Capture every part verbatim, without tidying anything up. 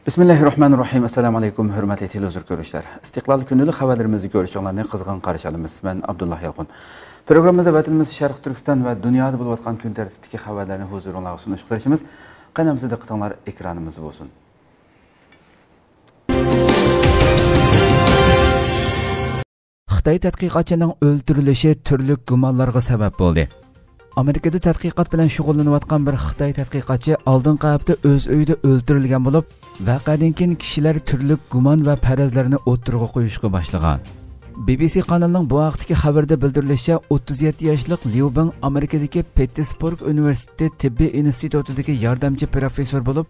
بىسمىللاھىررەھمانىررەھىم. ئەسسالامۇ ئەلەيكۇم، ھۆرمەتلىك تېلېۋىزور كۆرۈشلەر. ئىستىقلال كۈندىلىك خەۋەرلىرىمىزنى كۆرۈشۈڭلارنى قىزغىن قارشى ئالىمىز. مەن ئابدۇللا يالقۇن. پروگراممىمىزدا ۋەتىنىمىز شەرقىي تۈركىستان ۋە دۇنيادا بولۇۋاتقان كۈن تەرتىپتىكى خەۋەرلەرنى ھۇزۇرۇڭلارغا سۇنۇشقا تىرىشىمىز. قېنى ئەمىسە دىققىتىڭلار ئېكرانىمىزدا بولسۇن. خىتاي تەتقىقاتچىنىڭ ئۆلتۈرۈلۈشى تۈرلۈك گۇمانلارغا سەۋەب بولدى. ئامېرىكىدا تەتقىقات بىلەن شۇغۇللىنىۋاتقان بىر خىتاي تەتقىقاتچى ئالدىنقى ھەپتە ئۆز ئۆيىدە ئۆلتۈرۈلگەن بولۇپ، ۋەقەدىن كېيىن كىشىلەر تۈرلۈك گۇمان ۋە پەرەزلەرنى ئوتتۇرىغا قويۇشقا باشلىغان. بى بى سى قانىلىنىڭ بۇ ھەقتىكى خەۋىرىدە بىلدۈرۈلۈشىچە، ئوتتۇز يەتتە ياشلىق ليۇ بېڭ ئامېرىكىدىكى پېتتىسبۇرگ ئۇنىۋېرسىتېتى تېببىي ئىنستىتۇتىدىكى ياردەمچى پروفېسسور بولۇپ،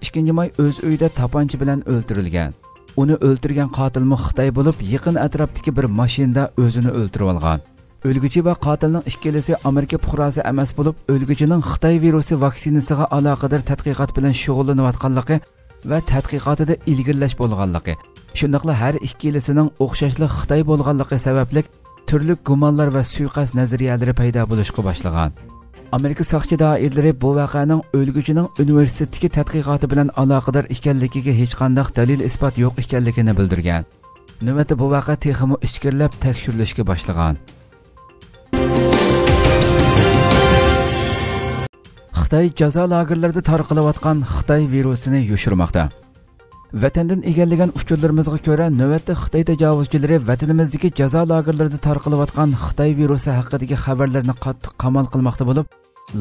ئىككىنچى ماي ئۆز ئۆيىدە تاپانچا بىلەن ئۆلتۈرۈلگەن. ئۇنى ئۆلتۈرگەن قاتىلمۇ خىتاي بولۇپ، يېقىن ئەتراپتىكى بىر ماشىنىدا ئۆزىنى ئۆلتۈرۈۋالغان. ئۆلگۈچى ۋە قاتىلنىڭ ئىككىلىسى ئامېرىكا پۇقراسى ئەمەس بولۇپ، ئۆلگۈچىنىڭ خىتاي ۋىرۇسى ۋاكسىنىسىغا ئالاقىدار تەتقىقات بىلەن شۇغۇللىنىۋاتقانلىقى ۋە تەتقىقاتىدا ئىلگىرىلەش بولغانلىقى، شۇنداقلا ھەر ئىككىلىسىنىڭ ئوخشاشلا خىتاي بولغانلىقى سەۋەبلىك، تۈرلۈك گۇمانلار ۋە سۇيىقەست نەزەرىيەلىرى پەيدا بولۇشقا باشلىغان. ئامېرىكا ساقچى دائىرىلىرى بۇ ۋەقەنىڭ ئۆلگۈچىنىڭ ئۇنىۋېرسىتېتتىكى تەتقىقاتى بىلەن ئالاقىدار ئىكەنلىكىگە ھېچقانداق دەلىل-ئىسپات يوق ئىكەنلىكىنى بىلدۈرگەن. نۆۋەتتە بۇ ۋەقە تېخىمۇ ئىچكىرىلەپ تەكشۈرۈلۈشكە باشلىغان. خىتاي جازا لاگېرلىرىدا تارقىلىۋاتقان خىتاي ۋىرۇسىنى يوشۇرماقتا. ۋەتەندىن ئىگىلىگەن ئۇچۇرلىرىمىزغا كۆرە، نۆۋەتتە خىتاي تاجاۋۇزچىلىرى ۋەتىنىمىزدىكى جازا لاگېرلىرىدا تارقىلىۋاتقان خىتاي ۋىرۇسى ھەققىدىكى خەۋەرلەرنى قاتتىق قامال قىلماقتا بولۇپ،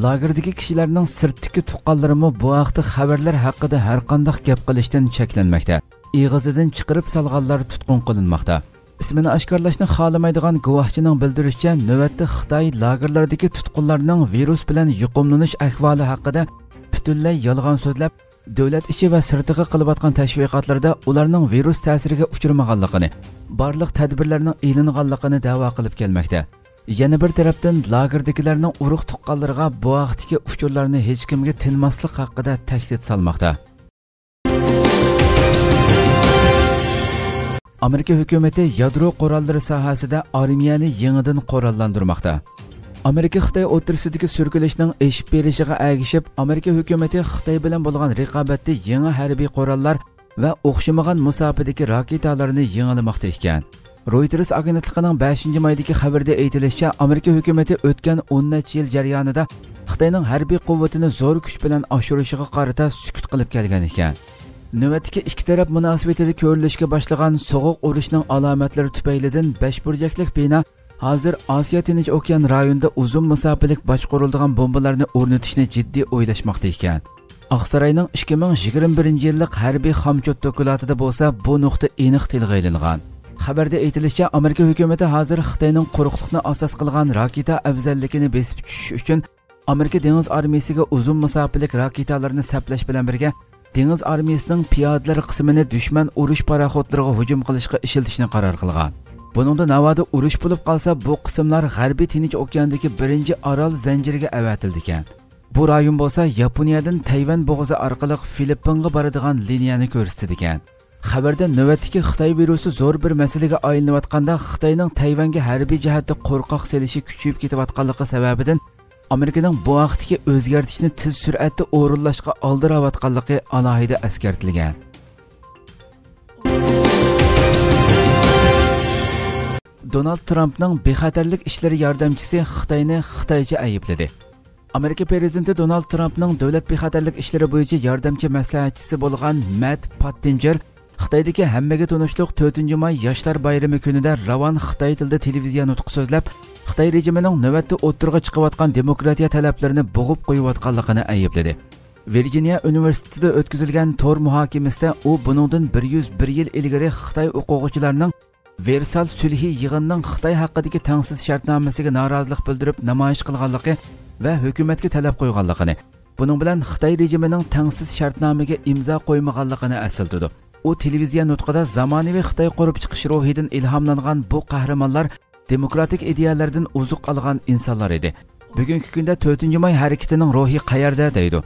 لاگېردىكى كىشىلەرنىڭ سىرتتىكى تۇغقانلىرىمۇ بۇ ھەقتە خەۋەرلەر ھەققىدە ھەرقانداق گەپ قىلىشتىن چەكلەنمەكتە. ئېغىزىدىن چىقىرىپ سالغانلار تۇتقۇن قىلىنماقتا. ئىسمىنى ئاشكارىلاشنى خالىمايدىغان گۇۋاھچىنىڭ بىلدۈرۈشىچە، نۆۋەتتە خىتاي لاگېرلىرىدىكى تۇتقۇنلارنىڭ ۋىرۇس بىلەن يۇقۇملىنىش ئەھۋالى ھەققىدە پۈتۈنلەي يالغان سۆزلەپ، دۆلەت ئىچى ۋە سىرتىغا قىلىۋاتقان تەشۋىقاتلىرىدا ئۇلارنىڭ ۋىرۇس تەسىرىگە ئۇچرىمىغانلىقىنى، بارلىق تەدبىرلەرنىڭ ئېلىنغانلىقىنى دەۋا قىلىپ كەلمەكتە. يەنە بىر تەرەپتىن، لاگېردىكىلەرنىڭ ئۇرۇق-تۇغقانلىرىغا بۇ ھەقتىكى ئۇچۇرلارنى ھېچكىمگە تىنماسلىق ھەققىدە تەھدىت سالماقتا. ئامېرىكا ھۆكۈمىتى يادرو قوراللىرى ساھەسىدە ئارمىيەنى يېڭىدىن قوراللاندۇرماقتا. ئامېرىكا خىتاي ئوتتۇرىسىدىكى سۈركىلىشنىڭ ئېشىپ بېرىشىغا ئەگىشىپ، ئامېرىكا ھۆكۈمىتى خىتاي بىلەن بولغان رىقابەتتە يېڭى ھەربىي قوراللار ۋە ئوخشىمىغان مۇساپىدىكى راكېتالارنى يېڭىلىماقتا ئىكەن. رويتېرس ئاگېنتلىقىنىڭ بەشىنچى مايدىكى خەۋىرىدە ئېيتىلىشىچە، ئامېرىكا ھۆكۈمىتى ئۆتكەن ئون نەچچە يىل جەريانىدا خىتاينىڭ ھەربىي قۇۋۋىتىنى زور كۈچ بىلەن ئاشۇرۇشىغا قارىتا سۈكۈت قىلىپ كەلگەن ئىكەن. نۆۋەتتىكى ئىككى تەرەپ مۇناسىۋىتىدە كۆرۈلۈشكە باشلىغان سوغۇق ئۇرۇشنىڭ ئالامەتلىرى تۈپەيلىدىن بەشبۇرجەكلىك بىنا ھازىر ئاسىيا تىنچ ئوكيان رايونىدا ئۇزۇن مۇساپىلىك باشقۇرۇلىدىغان بومبىلارنى ئورنىتىشنى جىددىي ئويلاشماقتا ئىكەن. ئاقساراينىڭ ئىككى مىڭ يىگىرمە بىرىنچى يىللىق ھەربىي خامچوت دوكلاتىدا بولسا بۇ نۇقتا ئېنىق تىلغا ئېلىنغان. خەۋەردە ئېيتىلىشىچە، ئامېرىكا ھۆكۈمىتى ھازىر خىتاينىڭ قۇرۇقلۇقنى ئاساس قىلغان راكېتا ئەۋزەللىكىنى بېسىپ چۈشۈش ئۈچۈن ئامېرىكا دېڭىز ئارمىيىسىگە ئۇزۇن مۇساپىلىك راكېتالارنى سەپلەش بىلەن بىرگە، دېڭىز ئارمىيىسىنىڭ پىيادىلەر قىسمىنى دۈشمەن ئۇرۇش پاراخوتلىرىغا ھۇجۇم قىلىشقا ئىشلىتىشنى قارار قىلغان. بۇنىڭدا ناۋادا ئۇرۇش بولۇپ قالسا، بۇ قىسىملار غەربىي تىنچ ئوكياندىكى بىرىنچى ئارال زەنجىرىگە ئەۋەتىلىدىكەن. بۇ رايون بولسا ياپونىيەدىن تەيۋەن بوغۇزى ئارقىلىق فىلىپپىنغا بارىدىغان لىنىيەنى كۆرسىتىدىكەن. خەۋەردە نۆۋەتتىكى خىتاي ۋىرۇسى زور بىر مەسىلىگە ئايلىنىۋاتقاندا، خىتاينىڭ تەيۋەنگە ھەربىي جەھەتتە قورقاق سېلىشى كۈچىيىپ كېتىۋاتقانلىقى سەۋەبىدىن، ئامېرىكىنىڭ بۇ ھەقتىكى ئۆزگەرتىشنى تېز سۈرئەتتە ئورۇنلاشقا ئالدىراۋاتقانلىقى ئالاھىدە ئەسكەرتىلگەن. دونالد ترامپنىڭ بىخەتەرلىك ئىشلىرى ياردەمچىسى خىتاينى خىتايچە ئەيىبلىدى. ئامېرىكا پىرېزىدېنتى دونالد ترامپنىڭ دۆلەت بىخەتەرلىك ئىشلىرى بويىچە ياردەمچى مەسلىھەتچىسى بولغان مەت پاتتىنجېر خىتايدىكى ھەممىگە تونۇشلۇق تۆتىنچى ماي ياشلار بايرىمى كۈنىدە راۋان خىتاي تىلىدا تېلېۋىزىيە نۇتقى سۆزلەپ، خىتاي رېجىمىنىڭ نۆۋەتتە ئوتتۇرىغا چىقىۋاتقان دېموكراتىيە تەلەپلىرىنى بوغۇپ قويۇۋاتقانلىقىنى ئەيىبلىدى. ۋىرجىنىيە ئۇنىۋېرسىتېتىدا ئۆتكۈزۈلگەن تور مۇھاكىمىسىدە ئۇ بۇنىڭدىن بىر يۈز بىر يىل ئىلگىرى خىتاي ھوقۇقچىلارنىڭ ۋېرسال سۈلھى يىغىنىنىڭ خىتاي ھەققىدىكى تەڭسىز شەرتنامىسىگە نارازىلىق بىلدۈرۈپ نامايىش قىلغانلىقى ۋە ھۆكۈمەتكە تەلەپ قويغانلىقىنى، بۇنىڭ بىلەن خىتاي رېجىمىنىڭ تەڭسىز شەرتنامىگە ئىمزا قويمىغانلىقىنى ئەسلىتىدۇ. ئۇ تېلېۋىزىيە نۇتقىدا زامانىۋى خىتاي قۇرۇپ چىقىش روھىدىن ئىلھاملانغان بۇ قەھرىمانلار دېموكراتىك ئىدىيەلەردىن ئوزۇق ئالغان ئىنسانلار ئىدى. بۈگۈنكى كۈندە تۆتىنچى ماي ھەرىكىتىنىڭ روھى قەيەردە دەيدۇ.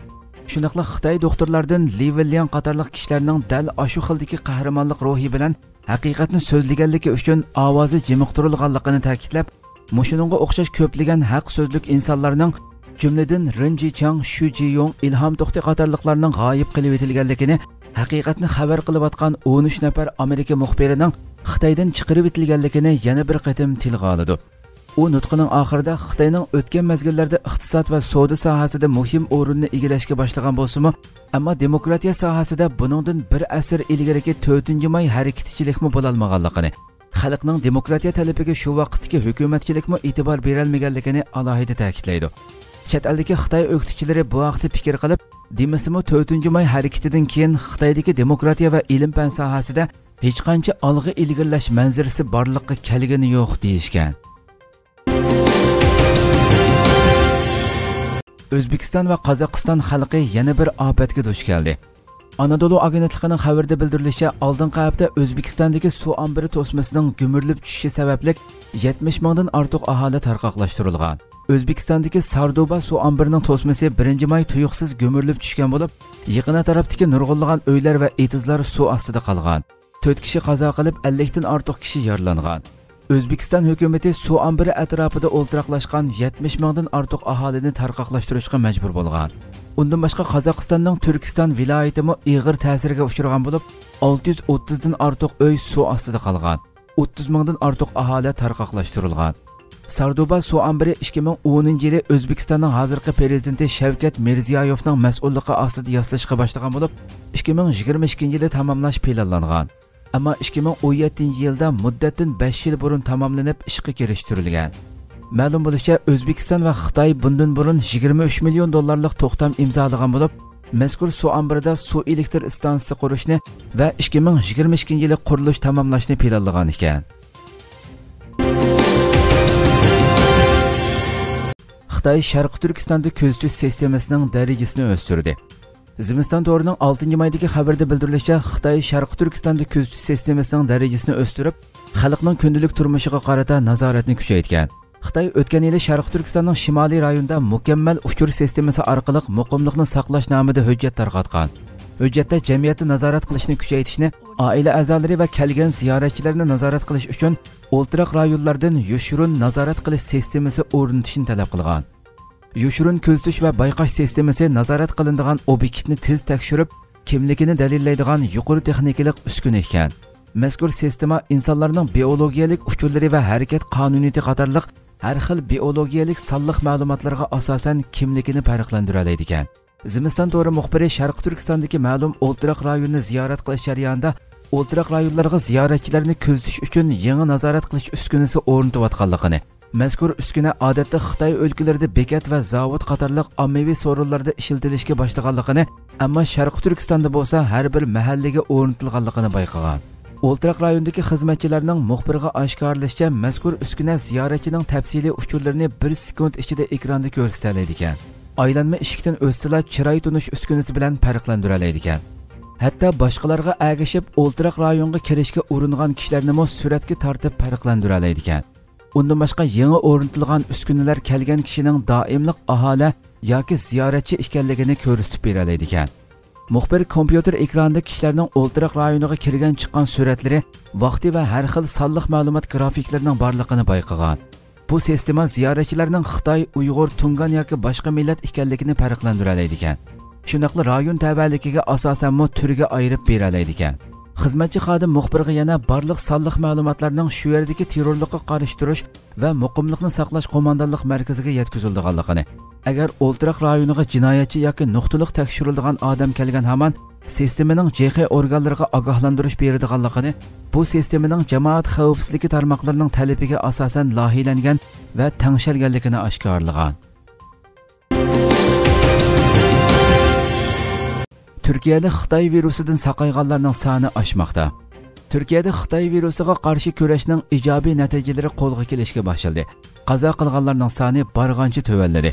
شۇنداقلا خىتاي دوختۇرلاردىن لى ۋېنلياڭ قاتارلىق كىشىلەرنىڭ دەل ئاشۇ خىلدىكى قەھرىمانلىق روھى بىلەن ھەقىقەتنى سۆزلىگەنلىكى ئۈچۈن ئاۋازى جىمىقتۇرۇلغانلىقىنى تەكىتلەپ، مۇشۇنىڭغا ئوخشاش كۆپلىگەن ھەق سۆزلۈك ئىنسانلارنىڭ، جۈملىدىن رېن جىچاڭ، شۈ جىيۇڭ، ئىلھام توختى قاتارلىقلارنىڭ غايىب قىلىۋېتىلگەنلىكىنى ھەقىقەتنى خەۋەر قىلىۋاتقان ئون ئۈچ نەپەر ئامېرىكا مۇخبىرىنىڭ خىتايدىن چىقىرىۋېتىلگەنلىكىنى يەنە بىر قېتىم تىلغا ئالىدۇ. ئۇ نۇتقىنىڭ ئاخىرىدا خىتاينىڭ ئۆتكەن مەزگىللەردە ئىقتىساد ۋە سودا ساھەسىدە مۇھىم ئورۇننى ئىگىلەشكە باشلىغان بولسىمۇ، ئەمما دېموكراتىيە ساھەسىدە بۇنىڭدىن بىر ئەسىر ئىلگىرىكى تۆتىنچى ماي ھەرىكىتىچىلىكمۇ بولالمىغانلىقىنى، خەلقنىڭ دېموكراتىيە تەلىپىگە شۇ ۋاقىتتىكى ھۆكۈمەتچىلىكمۇ ئېتىبار بېرەلمىگەنلىكىنى ئالاھىدە تەكىتلەيدۇ. چەت ئەلدىكى خىتاي ئۆكتىچىلىرى بۇ ھەقتە پىكىر قىلىپ، دېمىسىمۇ تۆتىنچى ماي ھەرىكىتىدىن كېيىن خىتايدىكى دېموكراتىيە ۋە ئىلىم-پەن ساھەسىدە ھېچقانچە ئالغا ئىلگىرىلەش مەنزىرىسى بارلىققا كەلگىنى يوق دېيىشكەن. ئۆزبېكىستان ۋە قازاقىستان خەلقى يەنە بىر ئاپەتكە دۇچ كەلدى. ئانادولۇ ئاگېنتلىقىنىڭ خەۋىرىدە بىلدۈرۈلۈشىچە، ئالدىنقى ھەپتە ئۆزبېكىستاندىكى سۇ ئامبىرى توسمىسىنىڭ گۈمۈرۈلۈپ چۈشۈشى سەۋەبلىك يەتمىش مىڭدىن ئارتۇق ئاھالە تارقاقلاشتۇرۇلغان. ئۆزبېكىستاندىكى ساردۇبا سۇ ئامبىرىنىڭ توسمىسى بىرىنچى ماي تۇيۇقسىز گۈمۈرۈلۈپ چۈشكەن بولۇپ، يېقىن ئەتراپتىكى نۇرغۇنلىغان ئۆيلەر ۋە ئېتىزلار سۇ ئاستىدا قالغان. تۆت كىشى قازا قىلىپ، ئەللىكتىن ئارتۇق كىشى يارىلانغان. ئۆزبېكىستان ھۆكۈمىتى سۇ ئامبىرى ئەتراپىدا ئولتۇراقلاشقان يەتمىش مىڭدىن ئارتۇق ئاھالىنى تارقاقلاشتۇرۇشقا مەجبۇر بولغان. ئۇندىن باشقا، قازاقىستاننىڭ تۈركىستان ۋىلايىتىمۇ ئېغىر تەسىرگە ئۇچرىغان بولۇپ، ئالتە يۈز ئوتتۇزدىن ئارتۇق ئۆي سۇ ئاستىدا قالغان. ئوتتۇز مىڭدىن ئارتۇق ئاھالە تارقاقلاشتۇرۇلغان. ساردۇبا سۇ ئامبىرى ئىككى مىڭ ئونىنچى يىلى ئۆزبېكىستاننىڭ ھازىرقى پرېزىدېنتى شەۋكەت مىرزىيايېۋنىڭ مەسئۇللۇقى ئاستىدا ياسىلىشقا باشلىغان بولۇپ، ئىككى مىڭ يىگىرمە ئىككىنچى يىلى تاماملاش پىلانلانغان. ئەمما ئىككى مىڭ ئون يەتتىنچى يىلدا مۇددەتتىن بەش يىل بۇرۇن تاماملىنىپ ئىشقا كىرىشتۈرۈلگەن. مەلۇم بولۇشىچە، ئۆزبېكىستان ۋە خىتاي بۇندىن بۇرۇن يىگىرمە ئۈچ مىليون دوللارلىق توختام ئىمزالىغان بولۇپ، مەزكۇر سۇ ئامبىرىدا سۇ ئېلېكتر ئىستانسىسى قۇرۇشنى ۋە ئىككى مىڭ يىگىرمە ئىككىنچى يىلى قۇرۇلۇش تاماملاشنى پىلانلىغان ئىكەن. خىتاي شەرقىي تۈركىستاندا كۆزىتىش سىستېمىسىنىڭ دەرىجىسىنى ئۆستۈردى. زىمىستان تورىنىڭ ئالتىنچى مايدىكى خەۋىرىدە بىلدۈرۈلۈشىچە، خىتاي شەرقىي تۈركىستاندا كۆزىتىش سىستېمىسىنىڭ دەرىجىسىنى ئۆستۈرۈپ، خەلقنىڭ كۈندىلىك تۇرمۇشىغا قارىتا نازارەتنى كۈچەيتكەن. خىتاي ئۆتكەن يىلى شەرقىي تۈركىستاننىڭ شىمالىي رايونىدا مۇكەممەل ئۇچۇر سىستېمىسى ئارقىلىق مۇقىملىقنى ساقلاش نامىدا ھۆججەت تارقاتقان. ھۆججەتتە جەمئىيەتنى نازارەت قىلىشنى كۈچەيتىشنى، ئائىلە ئەزالىرى ۋە كەلگەن زىيارەتچىلەرنى نازارەت قىلىش ئۈچۈن ئولتۇراق رايونلاردىن يوشۇرۇن نازارەت قىلىش سىستېمىسى ئورنىتىشنى تەلەپ قىلغان. يوشۇرۇن كۆزىتىش ۋە بايقاش سىستېمىسى نازارەت قىلىنىدىغان ئوبيېكتنى تېز تەكشۈرۈپ، كىملىكىنى دەلىللەيدىغان يۇقىرى تېخنىكىلىق ئۈسكۈنە ئىكەن. مەزكۇر سىستېما ئىنسانلارنىڭ بىئولوگىيەلىك ئۇچۇرلىرى ۋە ھەرىكەت قانۇنىيىتى قاتارلىق ھەر خىل بىئولوگىيەلىك سانلىق مەلۇماتلارغا ئاساسەن كىملىكىنى پەرقلەندۈرەلەيدىكەن. زىمىستان تورى مۇخبىرى شەرقىي تۈركىستاندىكى مەلۇم ئولتۇراق رايونىنى زىيارەت قىلىش جەريانىدا ئولتۇراق رايونلارغا زىيارەتچىلەرنى كۆزىتىش ئۈچۈن يېڭى نازارەت قىلىش ئۈسكۈنىسى ئورنىتىۋاتقانلىقىنى، مەزكۇر ئۈسكۈنە ئادەتتە خىتاي ئۆلكىلىرىدە بېكەت ۋە زاۋۇت قاتارلىق ئاممىۋى سورۇنلاردا ئىشلىتىلىشكە باشلىغانلىقىنى، ئەمما شەرقىي تۈركىستاندا بولسا ھەر بىر مەھەللىگە ئورنىتىلغانلىقىنى بايقىغان. ئولتۇراق رايوندىكى خىزمەتچىلەرنىڭ مۇخبىرغا ئاشكارىلىشىچە، مەزكۇر ئۈسكۈنە زىيارەتچىنىڭ تەپسىلىي ئۇچۇرلىرىنى بىر سېكۇنت ئىچىدە ئېكراندا كۆرسىتەلەيدىكەن. ئايلانما ئىشىكتىن ئۆتسىلا، چىراي تونۇش ئۈسكۈنىسى بىلەن پەرقلەندۈرەلەيدىكەن. ھەتتا باشقىلارغا ئەگىشىپ ئولتۇراق رايونغا كىرىشكە ئۇرۇنغان كىشىلەرنىمۇ سۈرەتكە تارتىپ پەرقلەندۈرەلەيدىكەن. ئۇندىن باشقا، يېڭى ئورنىتىلغان ئۈسكۈنىلەر كەلگەن كىشىنىڭ دائىملىق ئاھالە ياكى زىيارەتچى ئىكەنلىكىنى كۆرسىتىپ بېرەلەيدىكەن. مۇخبىر كومپيۇتېر ئېكرانىدا كىشىلەرنىڭ ئولتۇراق رايونىغا كىرگەن چىققان سۈرەتلىرى، ۋاقتى ۋە ھەر خىل سانلىق مەلۇمات گرافىكلىرىنىڭ بارلىقىنى بايقىغان. بۇ سىستېما زىيارەتچىلەرنىڭ خىتاي، ئۇيغۇر، تۇڭگان ياكى باشقا مىللەت ئىكەنلىكىنى پەرقلەندۈرەلەيدىكەن. شۇنداقلا رايون تەۋەلىكىگە ئاساسەنمۇ تۈرگە ئايرىپ بېرەلەيدىكەن. خىزمەتچى خادىم مۇخبىرغا يەنە بارلىق سانلىق مەلۇماتلارنىڭ شۇ يەردىكى تېررورلۇققا قارشى تۇرۇش ۋە مۇقىملىقنى ساقلاش قوماندانلىق مەركىزىگە يەتكۈزۈلىدىغانلىقىنى، ئەگەر ئولتۇراق رايونىغا جىنايەتچى ياكى نۇقتىلىق تەكشۈرۈلىدىغان ئادەم كەلگەن ھامان، سىستېمىنىڭ جېخې ئورگانلىرىغا ئاگاھلاندۇرۇش بېرىدىغانلىقىنى، بۇ سىستېمىنىڭ جامائەت خەۋپسىزلىكى تارماقلىرىنىڭ تەلىپىگە ئاساسەن لايىھىلەنگەن ۋە تەڭشەلگەنلىكىنى ئاشكارىلىغان. تۈركىيەدە خىتاي ۋىرۇسىدىن ساقايغانلارنىڭ سانى ئاشماقتا. تۈركىيەدە خىتاي ۋىرۇسىغا قارشى كۈرەشنىڭ ئىجابىي نەتىجىلىرى قولغا كېلىشكە باشلىدى. قازا قىلغانلارنىڭ سانى بارغانچە تۆۋەنلىدى.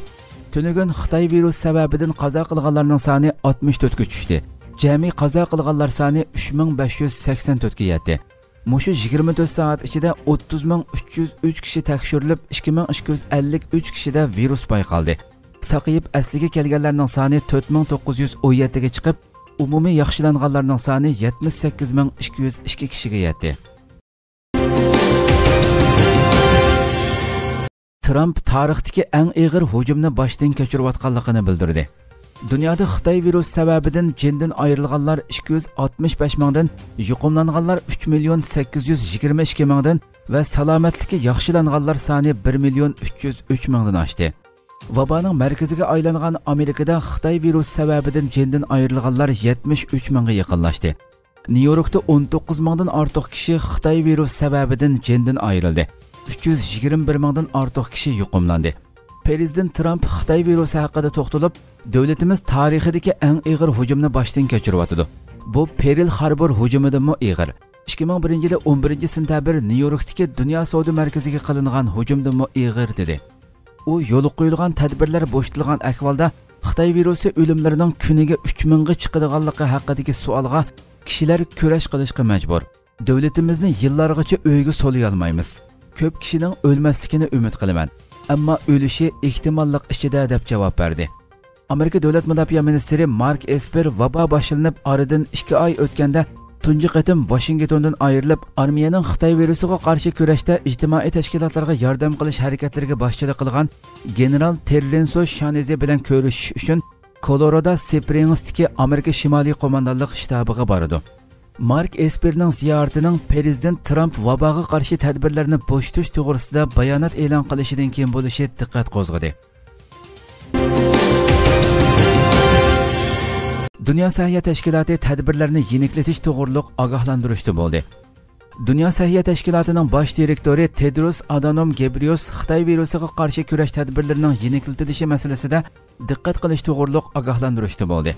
تۈنۈگۈن خىتاي ۋىرۇسى سەۋەبىدىن قازا قىلغانلارنىڭ سانى ئاتمىش تۆتكە چۈشتى. جەمئىي قازا قىلغانلار سانى ئۈچ مىڭ بەش يۈز سەكسەن تۆتكە يەتتى. مۇشۇ يىگىرمە تۆت سائەت ئىچىدە ئوتتۇز مىڭ ئۈچ يۈز ئۈچ كىشى تەكشۈرۈلۈپ، ئىككى مىڭ ئىككى يۈز ئەللىك ئۈچ كىشىدە ۋىرۇس بايقالدى. ساقىيىپ ئەسلىگە كەلگەنلەرنىڭ سانى تۆت مىڭ توققۇز يۈز ئون يەتتىگە چىقىپ، ئومۇمىي ياخشىلانغانلارنىڭ سانى يەتمىش سەككىز مىڭ ئىككى يۈز ئىككى كىشىگە يەتتى. ترامپ تارىختىكى ئەڭ ئېغىر ھۇجۇمنى باشتىن كەچۈرۈۋاتقانلىقىنى بىلدۈردى. دۇنيادا خىتاي ۋىرۇسى سەۋەبىدىن جېنىدىن ئايرىلغانلار ئىككى يۈز ئاتمىش بەش مىڭدىن، يۇقۇملانغانلار ئۈچ مىليون سەككىز يۈز يىگىرمە ئىككى مىڭدىن ۋە سالامەتلىكى ياخشىلانغانلار سانى بىر مىليون ئۈچ يۈز ئۈچ مىڭدىن ئاشتى. ۋابانىڭ مەركىزىگە ئايلانغان ئامېرىكىدا خىتاي ۋىرۇسى سەۋەبىدىن جېنىدىن ئايرىلغانلار يەتمىش ئۈچ مىڭغا يېقىنلاشتى. نيۇ يوركتا ئون توققۇز مىڭدىن ئارتۇق كىشى خىتاي ۋىرۇسى سەۋەبىدىن جېنىدىن ئايرىلدى. ئۈچ يۈز يىگىرمە بىر مىڭدىن ئارتۇق كىشى يۇقۇملاندى. پرېزىدېنت ترامپ خىتاي ۋىرۇسى ھەققىدە توختىلىپ، دۆلىتىمىز تارىخىدىكى ئەڭ ئېغىر ھۇجۇمنى باشتىن كەچۈرۈۋاتىدۇ. بۇ پېرل خاربور ھۇجۇمىدىنمۇ ئېغىر. ئىككى مىڭ بىرىنچى يىلى ئون بىرىنچى سېنتەبىر نيۇ يوركتىكى دۇنيا سودا مەركىزىگە قىلىنغان ھۇجۇمدىنمۇ ئېغىر، دېدى. ئۇ يولغا قويۇلغان تەدبىرلەر بوشىتىلغان ئەھۋالدا خىتاي ۋىرۇسى ئۆلۈملىرىنىڭ كۈنىگە ئۈچ مىڭغا چىقىدىغانلىقى ھەققىدىكى سوئالغا، كىشىلەر كۈرەش قىلىشقا مەجبۇر. دۆلىتىمىزنى يىللارغىچە ئۆيگە سولىيالمايمىز. كۆپ كىشىنىڭ ئۆلمەسلىكىنى ئۈمىد قىلىمەن. ئەمما ئۆلۈشى ئېھتىماللىق ئىچىدە، دەپ جاۋاب بەردى. ئامېرىكا دۆلەت مۇداپىئە مىنىستىرى مارك ئېسپېر ۋابا باشلىنىپ ئارىدىن ئىككى ئاي ئۆتكەندە تۇنجى قېتىم ۋاشىنگتوندىن ئايرىلىپ، ئارمىيەنىڭ خىتاي ۋىرۇسىغا قارشى كۈرەشتە ئىجتىمائىي تەشكىلاتلارغا ياردەم قىلىش ھەرىكەتلىرىگە باشچىلىق قىلغان گېنېرال تېررېنسو شانېزى بىلەن كۆرۈشۈش ئۈچۈن كولورادو سپرىڭستىكى ئامېرىكا شىمالىي قوماندانلىق شتابىغا بارىدۇ. مارك ئېسپېرنىڭ زىيارىتىنىڭ پرېزىدېنت ترامپ ۋاباغا قارشى تەدبىرلەرنى بوشىتىش توغرىسىدا بايانات ئېلان قىلىشىدىن كېيىن بولۇشى دىققەت قوزغىدى. دۇنيا سەھىيە تەشكىلاتى تەدبىرلەرنى يېنىكلىتىش توغرۇلۇق ئاگاھلاندۇرۇشتا بولدى. دۇنيا سەھىيە تەشكىلاتىنىڭ باش دىرېكتورى تېدروس ئادانوم گېبرىيوس خىتاي ۋىرۇسىغا قارشى كۈرەش تەدبىرلىرىنىڭ يېنىكلىتىلىشى مەسىلىسىدە دىققەت قىلىش توغرۇلۇق ئاگاھلاندۇرۇشتا بولدى.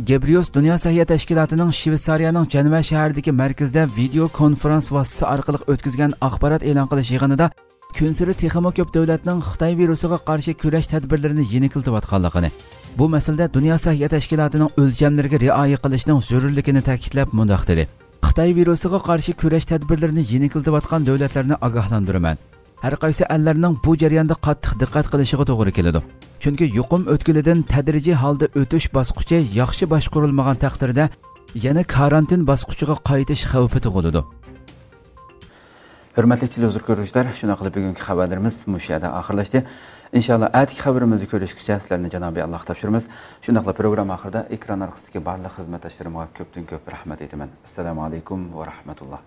گېبرىيوس دۇنيا سەھىيە تەشكىلاتىنىڭ شۋېتسارىيەنىڭ جەنۋە شەھىرىدىكى مەركىزىدە ۋىدېئو كونفرانس ۋاسىتىسى ئارقىلىق ئۆتكۈزگەن ئاخبارات ئېلان قىلىش يىغىنىدا كۈنسېرى تېخىمۇ كۆپ دۆلەتنىڭ خىتاي ۋىرۇسىغا قارشى كۈرەش تەدبىرلىرىنى يېنىكلىتىۋاتقانلىقىنى، بۇ مەسىلىدە دۇنيا سەھىيە تەشكىلاتىنىڭ ئۆلچەملىرىگە رىئايە قىلىشنىڭ زۆرۈرلۈكىنى تەكىتلەپ مۇنداق دېدى: خىتاي ۋىرۇسىغا قارشى كۈرەش تەدبىرلىرىنى يېنىكلىتىۋاتقان دۆلەتلەرنى ئاگاھلاندۇرىمەن. ھەر قايسى ئەللەرنىڭ بۇ جەرياندا قاتتىق دىققەت قىلىشىغا توغرا كېلىدۇ. چۈنكى يۇقۇم ئۆتكىلىدىن تەدرىجىي ھالدا ئۆتۈش باسقۇچى ياخشى باشقۇرۇلمىغان تەقدىردە، يەنە كارانتىن باسقۇچىغا قايتىش خەۋپى تۇغۇلىدۇ. ھۆرمەتلىك تېلېۋىزور كۆرگۈچىلەر، شۇنداق قىلىپ بۈگۈنكى خەۋەرلىرىمىز مۇشۇ يەردە ئاخىرلاشتى. ئىنشاللا ئەتىكى خەۋىرىمىزدە كۆرۈشكىچە سىلەرنى جانابى ئاللاغا تاپشۇرىمىز. شۇنداقلا پروگرامما ئاخىرىدا ئېكران ئارقىسىدىكى بارلىق خىزمەتداشلىرىمغا كۆپتىن كۆپ رەھمەت ئېيتىمەن. ئەسسالامۇ ئەلەيكۇم ۋە رەھمەتۇللا.